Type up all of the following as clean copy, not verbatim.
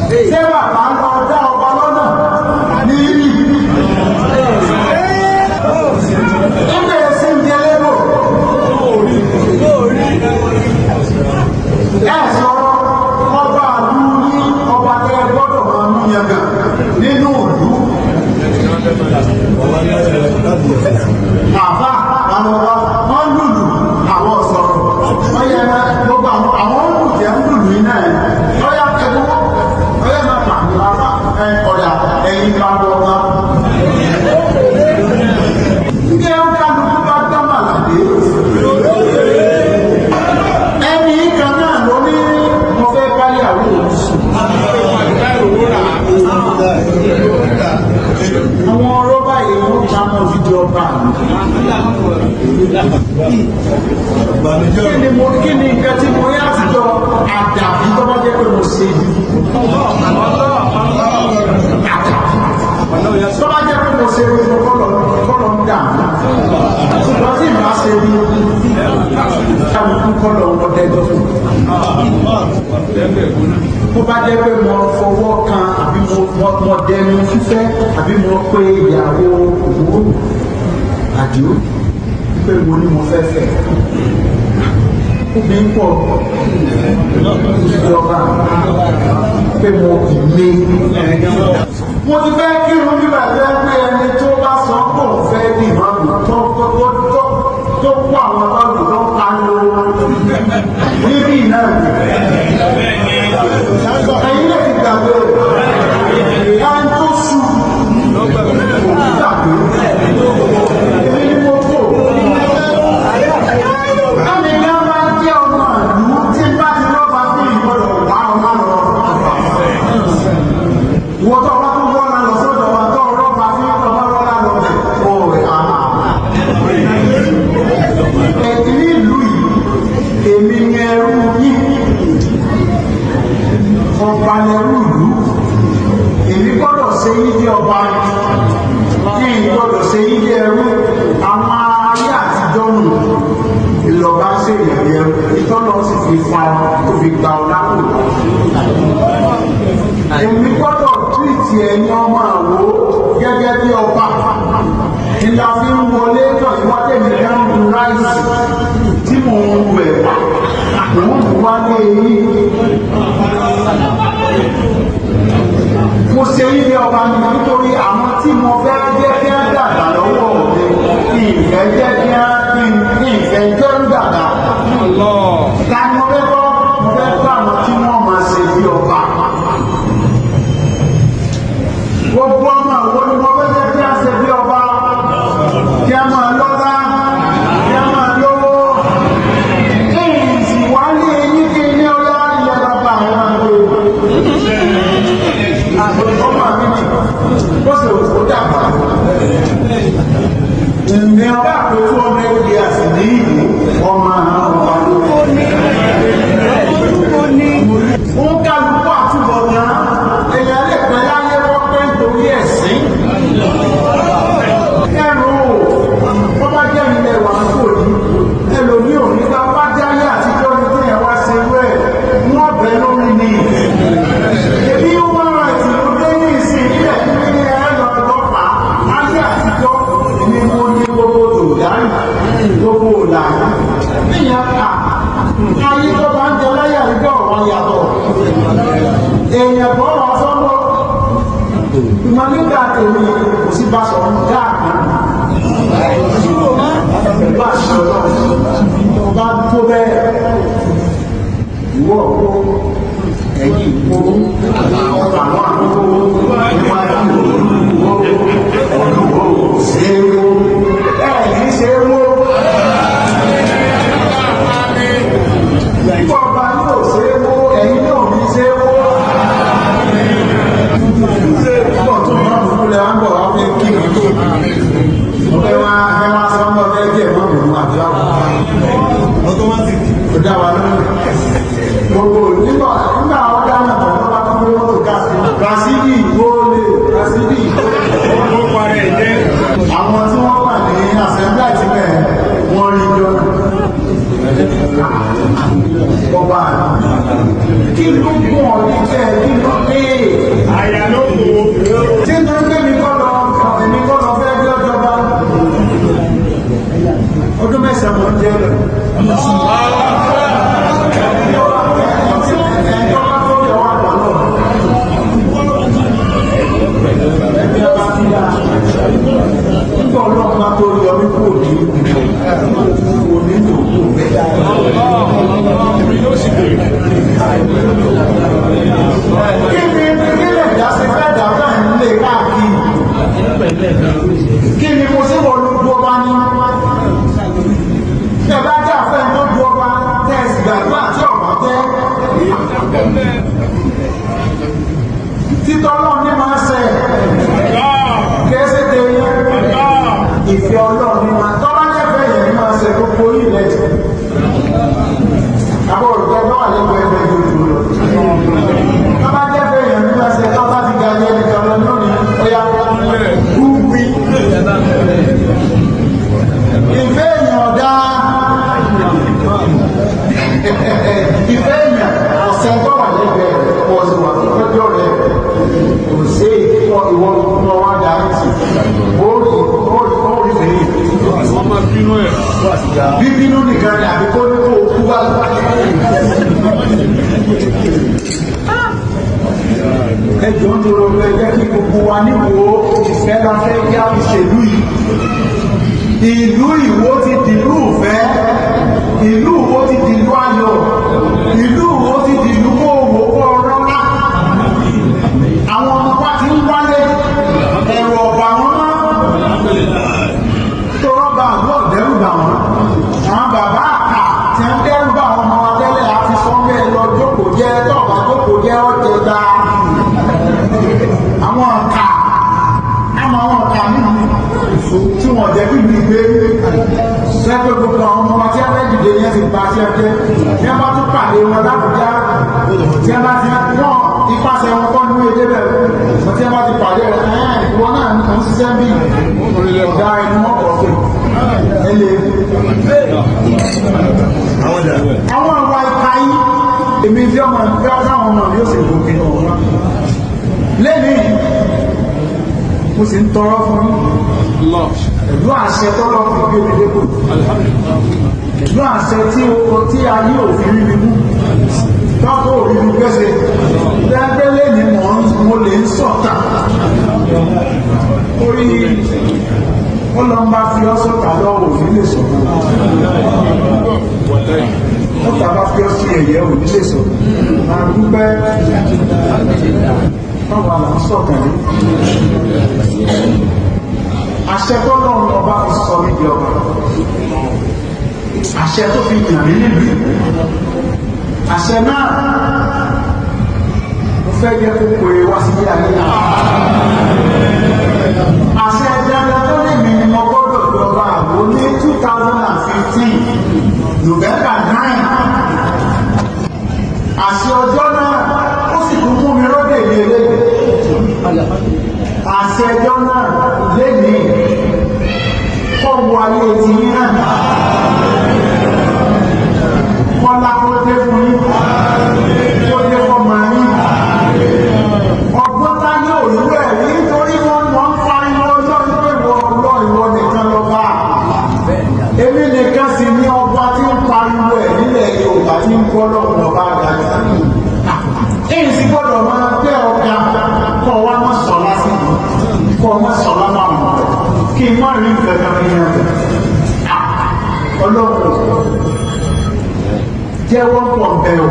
Ṣé bàbá lọ dá ọba lọ́nà ní ibi? Ẹgbẹ́ ẹsẹ̀ ń jẹ lẹ́bọ̀. Ẹ sọ̀rọ̀ ọba àlú ní ọba tẹ́ gbọ́dọ̀ máa mú yangàn nínú ìlú. Àfà àwọn ọba wọ́n lùlù àwọn sọ̀rọ̀. Wọ́n yẹ ẹ gbogbo àwọn olùjẹ́ ń lùlù iná ẹ̀. Ọyá ẹgbẹ́ ọyá máa pa àfà ọ̀dà ẹ̀yìn bá bọ̀ ọba. Ǹjẹ́ ó kálukú bá dámàlà dé? Ẹni kan náà ló ní mo fẹ́ báyàwó òun sùn. Àwọn rọ́bà yìí wọ́n ta mọ́ fídíò ọba mi. Kí ni nǹkan tí mo rí àtijọ́ àdàbí tó bá jẹ́ pé mo ṣe ibi? Àdàbí. Tó bá jẹ́ pé mo ṣe ibi mo kọ́ lọ ń dà mí. Ṣùgbọ́n tí ìbá ṣe ibi, kálukú kọ́ lọ wọ́n dẹ́jọ́ fún mi. Bó bá jẹ́ pé mo fọwọ́ kan àbí mo dẹnu fífẹ́ àbí mo pe ìyàwó òwúrò àdìó pé mo ní mo fẹ́ fẹ́. Obìnrin pọ̀ ìjọba pé mo ìmé. Mo ti fẹ́ kírun nígbà tó ẹ pé ẹni tó bá sọ pé òun fẹ́ ní ìmáàmù tó tó tó tó tó kó àwọn ọlọ́dún tó ń pariwo níbí náà. Ẹ̀yin lè ti gbàgbé ẹni tó ṣu kò ní gbàgbé. Èmi ni mo kò. Ẹni ní a máa jẹ́ ọmọ ìlú tí bá ti lọ́ba fún ìgbọ́dọ̀ wá ọmọ lọ. Ìwọ tó bá tún wọ́n lọ sọ́dọ̀ wa tó rọ́bà fún ọba rọ́lá lọ bẹ̀ ó rẹ̀ àmà. Ẹ̀yìn ní ìlú yìí, èmi ni ẹrú yín. Ọba lẹrú ìlú. Èmi gbọ́dọ̀ ṣe yín bí ọba ni. Kí n gbọ́dọ̀ ṣe yín bí ẹrú. Àwọn ayé àtijọ́ nù ìlọba ń ṣe ìyẹ̀rí ẹrú. Ìtọ́lọ́ sì fi fa ọ tó fi gba ọ lápò. Èmi gbọ́dọ̀ tírìtì ẹ̀yin ọmọ àwo gẹ́gẹ́ bí ọba. Ìlà fi ń wọlé náà ìwádìí mi dá ń bu ráìsì tí mò ń wẹ̀ wá. Mò ń bu wálé yín. Mo ṣe yín bí ọba mi nítorí àwọn tí mo fẹ́ jẹ́ kí á dàgbà lọ́wọ́ mi. Ìfẹ́ jẹ́ kí á ìfẹ́ jẹ́ ń dàgbà. Ta ni mo fẹ́ kọ́? Mo fẹ́ kọ́ àwọn tí wọ́n máa ṣe bí ọba. Gbogbo ọmọ àwọn ni mo fẹ́ jẹ́ kí á ṣe bí ọba. Kí á máa lọ́lá, kí á máa lówó. Èyí sì wá lé yín kí ní ọlá ilẹ̀ bàbá àwọn àgbẹ̀. Ọmọ mi ni ó sì òkú dàgbà. Ìní ọba àpò 200 years ní ìlú ọmọ ọba ló ní. Ó ń kálukú àtúbọ̀ náà, èèyàn lè pẹ́ láyé wọ́n pẹ́ nítorí ẹ̀sìn. Ẹrù ó bá jẹ́ ilẹ̀ wà ń kò ní. Ẹlòmíì ò ní bá bá jáyé àtijọ́ ní tí ẹ wá ṣe wẹ̀ wọ́n bẹ̀ lórí ni. Èmi human rights ló dé ní ìsìn ilẹ̀ ní ẹ̀rọ ọlọ́pàá ayé àtijọ́ ni mo ní gbogbo tòdárì gbogbo òlànà. Níyàn ká ayé tó bá ń jẹ láyé àtijọ́ ọ̀wọ́n yàtọ̀. Èèyàn bọ́ wá sọ́mọ́. Ìmọ̀ nígbà tèmi kò sí bá sọ̀rọ̀ dáàbò. Bá sọ̀rọ̀ ọba tó bẹ́ẹ̀ ìwọ kó ẹ̀yìn kó àwọn àkókò ìwájú olúwo olúwo ṣe é wó ẹ̀yìn ṣe é wó. Ọba yóò ṣe é wó ẹ̀yìn náà ní ṣe é wó. Púpọ̀ tó máa ń fúnlẹ̀ wá ń bọ̀ wá fẹ́ kí mi tó. Ọbẹ̀ wá ẹ wá sọ ọmọ ọbẹ̀ jẹ́ mọ́ mi àbí àwọn. Ó dá wa lóhùn. Gbogbo nígbà nígbà àwọn dáná tán ló bá tún gbé mọ́tò káàkiri. Títọ́ náà ní máa ṣe kẹsẹ̀ tẹ̀yẹ. Ìfẹ́ Ọlọ́run ní máa tọ́ bá jẹ́fẹ́ yẹn ní máa ṣe gbogbo ilẹ̀ jù. Àbọ̀ olùkọ́ náà lẹ́gbẹ̀ẹ́ ẹgbẹ́ jòjò lọ. Tọ́ bá jẹ́fẹ́ yẹn ní máa ṣe tọ́ bá ti ga jẹ́ nìkan lọ lónìí ó yá kú wí. Ìfẹ́ èèyàn ọ̀dá. Ìfẹ́ èèyàn ọ̀sẹ̀ tó wà lẹ́gbẹ̀ẹ́ pọ̀ sí wà lọ́jọ́ rẹ̀ kò sí ìfọ́ ìwọ ìfọ́ wá dá ní sí orí orí orí fèyí. Wọ́n máa bínú ẹ̀. Bíbínú nìkan ni àbí kó ní kó kú wá. Ẹjọ́ ń dúró lọ, ẹ jẹ́ kí gbogbo wa níwò ìfẹ́ la fẹ́ yá ìṣèlú yìí. Ìlú Ìwó ti dìlú ìfẹ́, ìlú Ìwó ti dìlú ayọ̀, ìlú Ìwó ti dìlú kó owó kó ọlọ́lá. Àwọn ọmọ wa ti ń wálé, ẹ̀rù ọ̀bà wọn mọ́, tó rọ́bà àgbọ̀ dẹ́rù bà wọ́n. Àwọn bàbá àkà tí ń dẹ́rù bà wọn ọmọ wa tẹ́lẹ̀ àti sọ́mẹ́ lọ jókòó jẹ́, tọ́ọ̀bà jókòó jẹ́ ọ̀jẹ̀ gba. Àwọn ọ̀kà, àwọn ọ̀kà nínú tí wọ́n jẹ́ kí ní gbé sẹ́pẹ́ gbogbo àwọn ọmọ wa tí a fẹ́ dìde yẹn ti ba tí a jẹ́ ní a bá tún pàdé wọn lábùjá tí a bá ti wọ́n ipasẹ̀ wọn kọ́ nínú èdè bẹ̀rẹ̀ wọ́n tí a bá ti pàdé rẹ̀ ẹ̀ ìwọ náà ń ṣiṣẹ́ bí ọ̀gá ẹni wọ́n kọ̀ pé ẹ lè. Àwọn àwa ìka yìí èmi fi ọmọ ìfẹ́ káwọn ọmọ mi ó sì gòkè ọ̀rọ̀ lẹ́nìí mo sì ń tọrọ fún pẹ̀lú àṣẹ tọ́lọ́ fi gbé mi dépò, pẹ̀lú àṣẹ tí o tí a ní òfin rí mi mú tọ́kọ̀ òrí mi gbẹ́sẹ̀ lẹ́gbẹ́lẹ́ ni mo lè ń sọ̀tà orí ó lọ ń bá fi ọ́ sọ̀tà lọ́wọ́ òfin lè sọ̀tà ó tàbá fi ọ́ sí ẹ̀yẹ òní lè sọ̀tà máa dúpẹ́ báwa là ń sọ̀tà ní àṣẹ tó lọ́run ọba fi sọ mí di ọba, àṣẹ tó fi yàn mí nílùú, àṣẹ náà mo fẹ́ jẹ́ kó pè wá sí ilé ayé. Àṣẹ dandan tó lè mi ni mo gbọ́dọ̀ jọba àbò ní 2015 November 9. Àṣẹ ọjọ́ náà ó sì tún mú mi rọ́dẹ̀ ní eléyìí. Àṣẹ ẹjọ́ náà lénìí kọ́ wo ayé ti yín náà, kọ́lá kó dé fún yín, kó dé fọmọ yín. Ọgbọ́n tá ní òwúrọ̀ ẹ̀ nítorí wọ́n mọ̀ ń pariwo ọjọ́ wípé ìwọ ọlọ́ ìwọ nìkan lọ́ba, èmi nìkan sì ní ọba tí ń pariwo ẹ̀ nílẹ̀ Yorùbá tí ń kọ́ lọ́wọ́ ọba àgbàjọ. Èyí sì gbọ́dọ̀ máa gbé ọ̀gá kọ́ wa má sọ lásìkò kọ́ má sọ lábà wọn kí n má rí nǹkan kan fi hàn. Ọlọ́run jẹ́wọ́ pọ̀ bẹ́ẹ̀ o,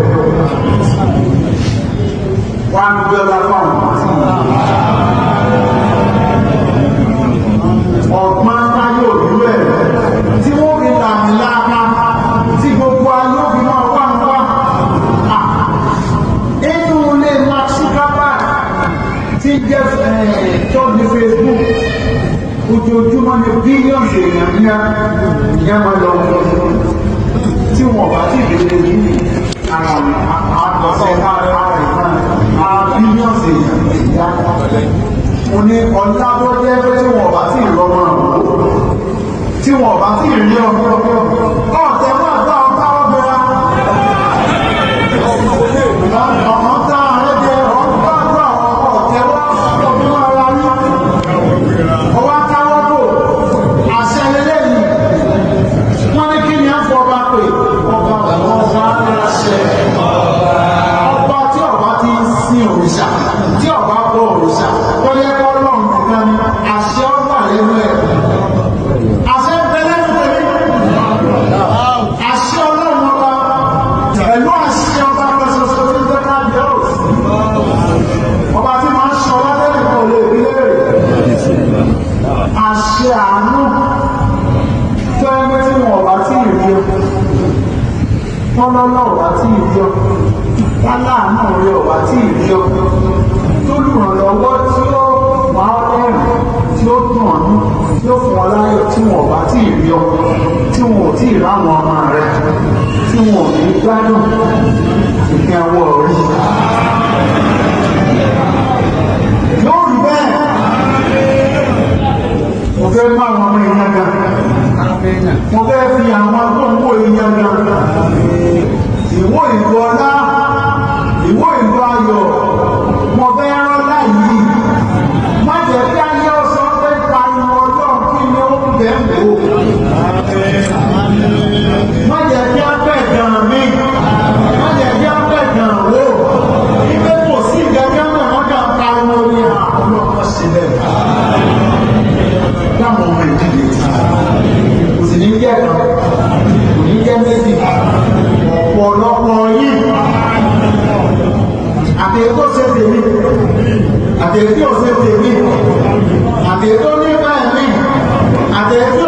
wá ń gbé ọlá fáwọn ọ̀gbọ́n táyé òlú ẹ̀ tí wọ́n fi làmì lára tí gbogbo ayé òfin náà wà ń wá. Inú ilé Mark Zuckerberg tí jẹ́ tọ́jú Facebook, ojoojúmọ́ ni billions èèyàn ní máa lọ tí wọ́n bá ti bèèrè ní ara àgbọ̀sẹ̀ ara ìkan ara billions èèyàn ìyá. Mo ní ọ̀la tó jẹ́ pé tí wọ́n bá ti rọmọ tí wọ́n bá ti rí ọmọ ọ̀tẹ̀ náà bá ọ̀tá ọ̀bẹ̀rẹ̀ ọ̀hún tá ààrẹ jẹ ọ̀gbọ́n ọ̀tẹ̀ wọ́n ọdún ara rí ọwọ́ táwọ́ bò àṣẹ lélẹ́yìn. Wọ́n ní kí ni a fọ ọba pé ọba ọba aláṣẹ ọba tí ọba ti ń sin òrìṣà tí ọba bọ òrìṣà tó yẹ kọ́ lọ́run nìkan ni àṣẹ ọba lẹ́nu ẹ̀. Àṣẹ ń bẹ lẹ́nu tèmi, àṣẹ ọlọ́run ọba pẹ̀lú àṣẹ ọba kan ṣoṣo tí ń jẹ́ kábíyèsí ọba tí máa ń ṣọ lálẹ́ kò lè rí léèrè, àṣẹ àánú tó ẹgbẹ́ tí wọn ọba tí ì rí ọ tọ́lọ́lọ́ ọba tí ì rí ọ táláàánú rẹ ọba tí ì rí ọ tólùrànlọ́wọ́. ṣe tèmi, àtèyí tí ò ṣe tèmi, àtèyí tó nífẹ̀ẹ́ mi, àtèyí tí ò